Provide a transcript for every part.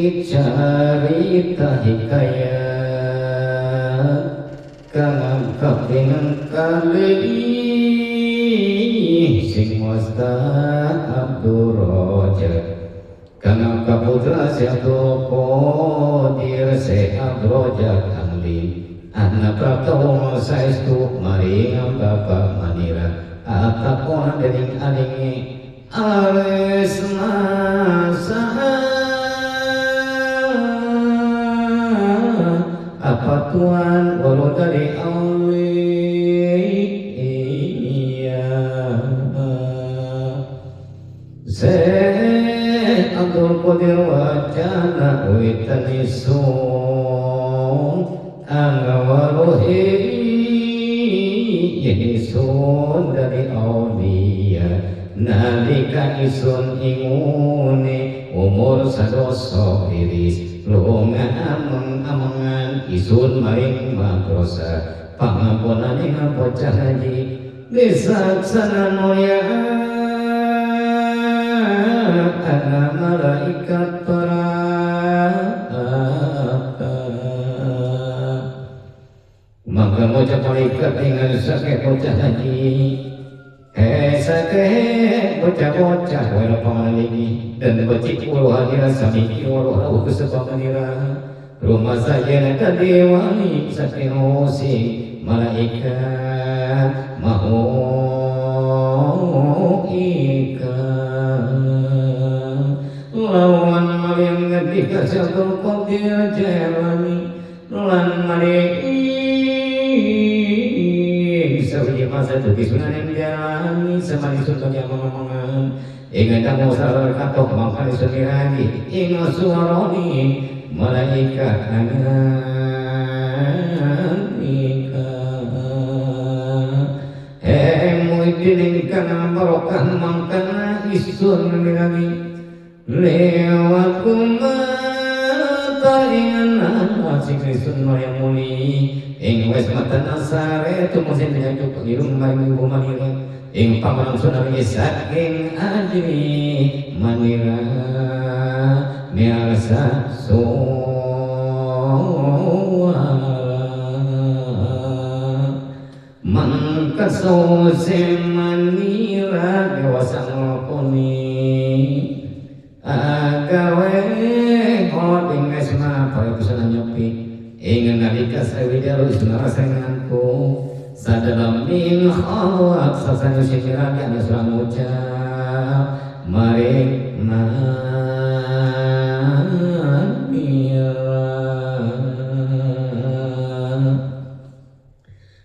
Iki carita hikayat kang kaping kali sing wasta Abdul Rojak kang kaputra si Abdul Qadir si Abdul Rojak Angli anak prapta saestu maring bapak manira atakon dening alingi ares masa apa tuan walau dari aulia Syekh Abdul Qadir wacana witanisun angwaruhi isun dari aulia nalika isun ingune umur sadoso iris lunga ameng-amengan isun maring madrasah pangampunan ing bocah haji disaksana mulya ana malaikat para maka bocah malaikat dengan sakit bocah haji sakit bocah-bocah wala pangalingi dan becik ulu hadira samiki ulu lahu kesepanganira rumah saja kadewani saking osi malaikat mahu ika lawan maling ngendika Syaikhul Qadir Jailani lan maling sawiji masa tuki sunan yang jalani semani sultan yang mengomongan ingat kamu salah katok mangkali suniragi ingat suaroni malaikat anamika muidin ingkang barokah mangkana isun miragi lewat kumata ingan asik isun yang muli ing wes matan asare tumusin menyatu pengirung maring ibu manira ing pamarang sunami saking ajri manira miarsa suara mangka sose manira dewasa nglakoni agawe kolot ing wes mapa iku nyopi ing nalika sawidaru ismara senganku sadalam min khawat sasanu syiraki ana surang ucap maring manira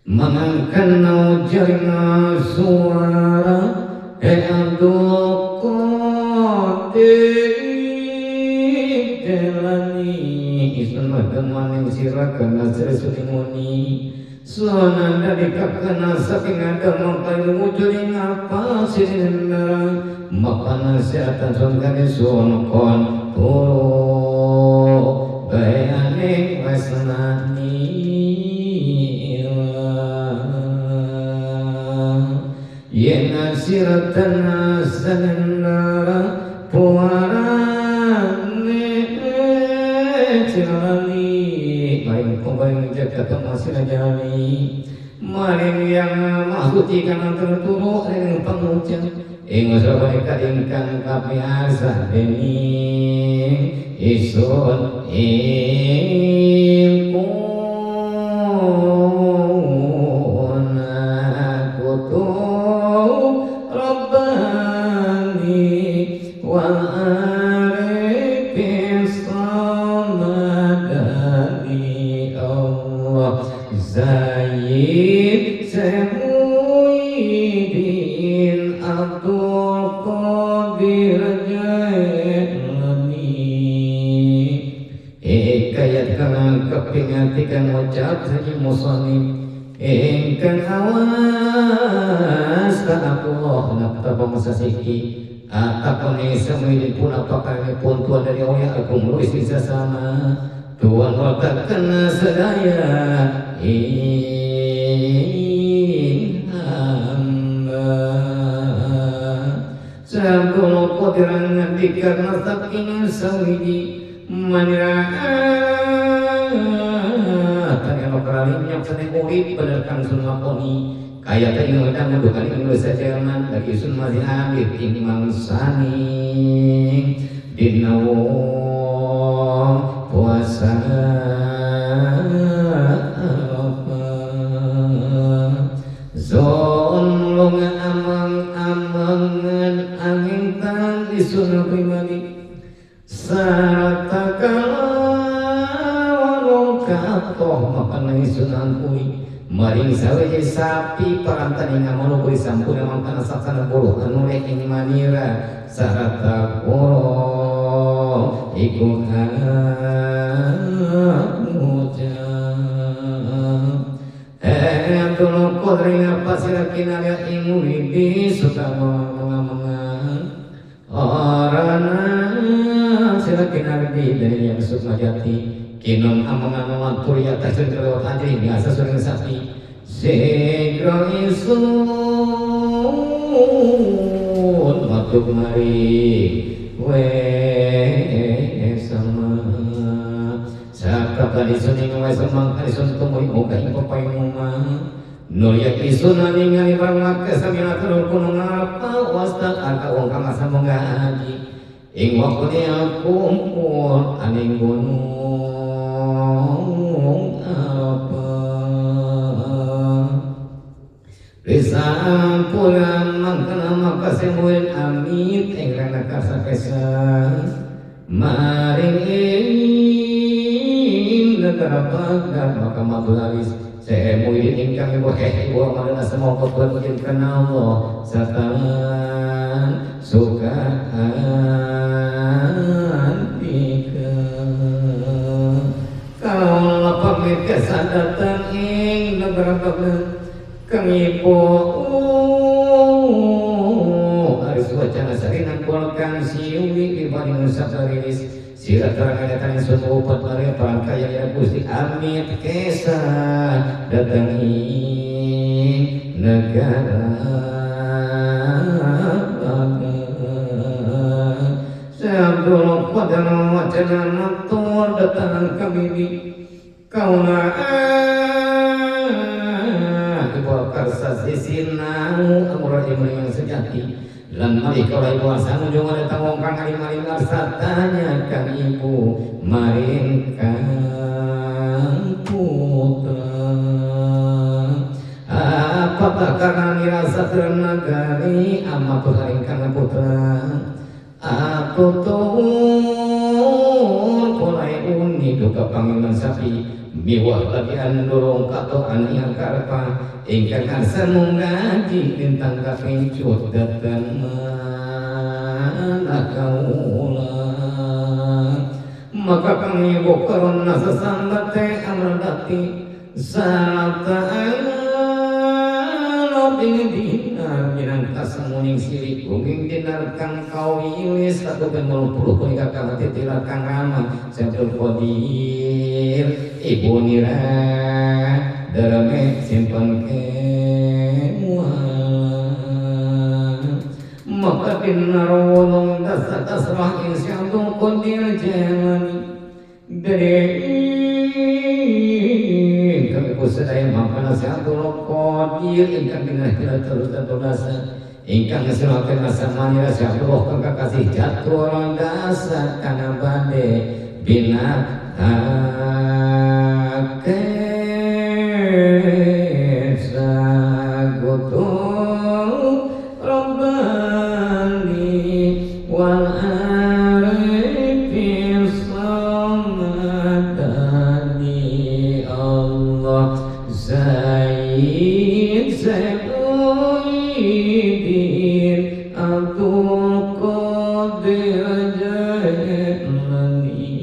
mangkan ujarna suara Abdul Qadir Jailani isun maning sira kana sri sunan dari kakana saking ada mangkali wujud apa sinara makana seatan sun kane sun kon turu bayane wasnani yen siratan sanara puarane jalani maring pembaring jagat masih jalani maring yang mahsuci kana terturu ing pangucap ing sapa ingkang kapiarsa dening isun ing kuna kutub rabbani wal arifin samadani Allah Zaid Muhyiddin Abdul Qadir Jailani hikayat kang kepingatikan ucap saji musannif ingkang awas Abdullah napa masasiki atakone semuidin pun apakah pun tuan dari oleh agung luis bisa sama tuan watakan sedaya ing hamba Syaikhul Qadir ngendika saking sawiji Manira tanya lokaralim nyok sene urip bener kang sun lakoni kaya teh ing wedang dukan ing Jerman lagi sun masih ambil ing mangsani dina wong puasa zon lunga amang-amangan angin tan isun primani sarata kalawang katoh makan isun angkui maring saweje sapi parantan ing amono kuri sampun mangkana saksana buluh anu ing manira sarata koro iku Abdul Qadri apa sira kinarya ing widi suka mengamangan orana sira kinardi dari yang sukma jati kinon amangan wan turya tasir lewat anjing biasa suring sapi segro isun matuk mari we sama Sabda isun ing wes mangka isun tumuri muka ing papaing Nurya isun ningali barang maka samina turun kuno ngarapa wasta arka wong kang asa ngaji ing waktune kumpul aning gunung apa Risampura mangkana maka semuin amit ing rana karsa kesa maring ing negara Baghdad maka madularis semuin ingkang ibu ibu amalna semoga Tuhan karena Allah sertaan suka antika kalau pamit kesadatan ing negara Baghdad kang ibu aris wacana sarinan kula kang siwi dibanding sabdarinis sila terang datang sun upat mari perangkaya ya Gusti amit kesa datang ing negara Abdul Qadir wacana matur datang kami di kauna ibu karsa sisinau amur yang sejati lan mari kala ibu asa ngunjung datang wong kang alim-alim arsa tanya kang ibu maring kang putra apa tak karena nirasa nagari ama putra ingkang putra aku tur polai uni duka pangiman sapi miwah lagi andorong kato ani karpa ingkang karsa munggaji lintang kapincut datang mana kaula maka kang ibu karena sesambate amradati sarata ing dinar minangka samuning sirik gunging dinar kang kawilis 180 punika kang titila kang rama Abdul Qadir ibu nira darame simpan kemuan maka dinar wolong dasa tasrah ing Abdul Qadir Jailani dari sedaya mangkana si Abdul Qadir ingkang binah terus dasa ingkang ngeselaken asa manira si Abdullah kang kakasih jatuh dasa kana bade binah sagutu Rabbani wal arifin samadani Allah Zaid Zainuddin Abdul Qadir Jailani.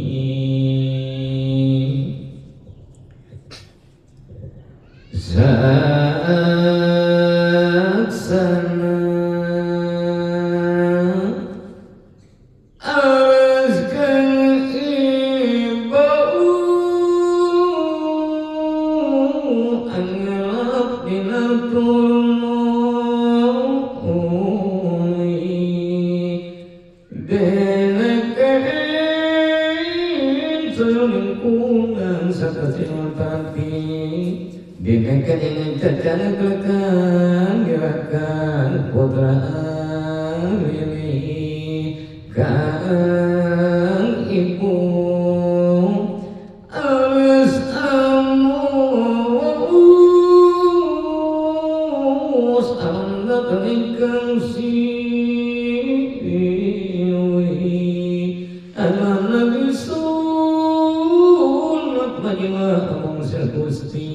lingkungan sakasinan pati dinakan ingin cacan kelekan gerakan putra lili kang ibu alis amus anak ingkang siwi anak sunat majiwa among Gusti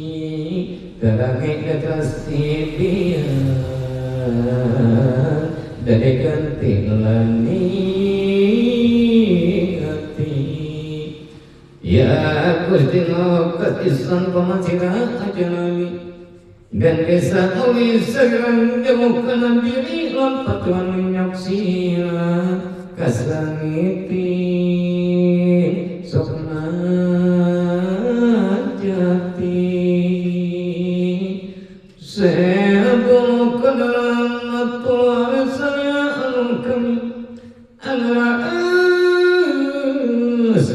terangi kekasihan dari ganti lani hati ya Gusti ngokas isan pemasira ajalani dan desa uli segerang jemukan diri lompat tuan menyaksila kasangitin sokna jati sebelum kedalam tua saya kami angras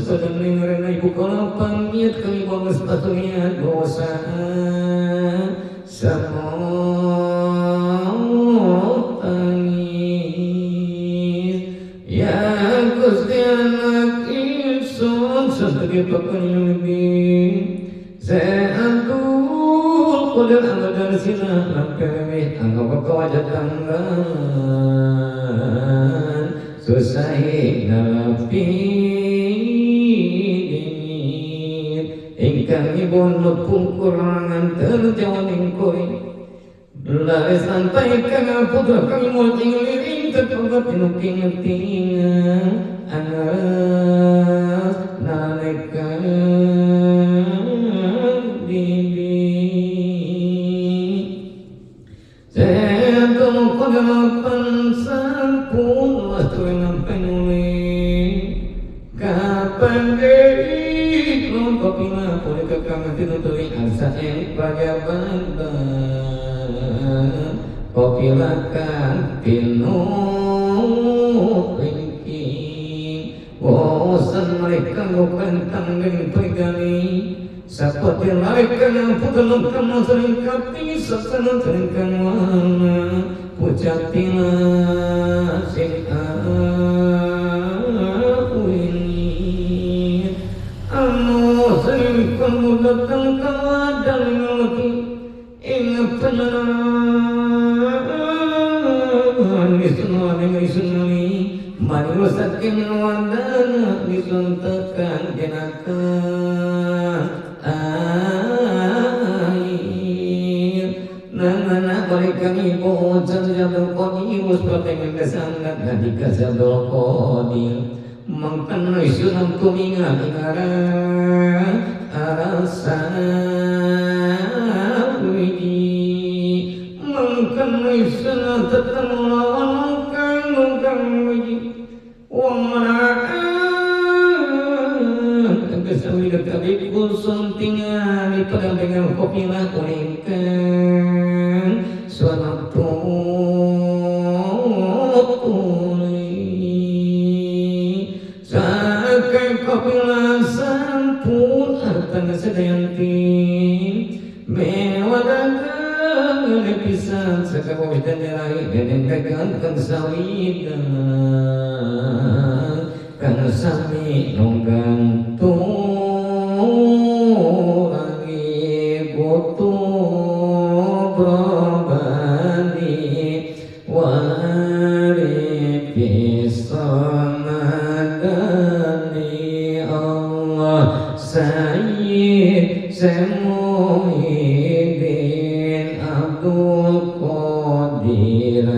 pada mendengar ibu kalau pamit kami bangun sepatunya dosa semua tangis ya Gusti anak ingsun sebagai penyeliding seantul kudir anggar sina lampewe anggap kawajat tanggan susahi nalapi dingin ingkang ibu nut pungkurangan terjawaning koi lari sampai kang putra kang mojing liring tepagat tinuking tingan angras nalekan bibi setum kudelapan sampun waktu nampenuli kapan dei kopila pulih kekang tinuturi asa ing pagaban kopila kang tinuringking bosan mereka ngopentang dengan pegali seperti larikan putelung kamu sering kati sasana teringkan wana pujatila sing aku ini anu sering kamu datang kawadang ngelaki ingat penahan disunali disunali mari saking wadana disuntakan jenakan air nangana balikan ibu jadul qadir seperti sangat nadika jadul qadir mangkan isunam tuminga ingara arasa wiji mangkan isunam tetemu lawan kang wiji wong tingali pedang dengan kopilah ulingkan suara tuli sakai kopilah sampun artana sedayanti mewadakan lepisan sakawah dan derahi dan dagang kang sawidan kang sami nonggang Sayyid Muhyiddin Abdul Qadir.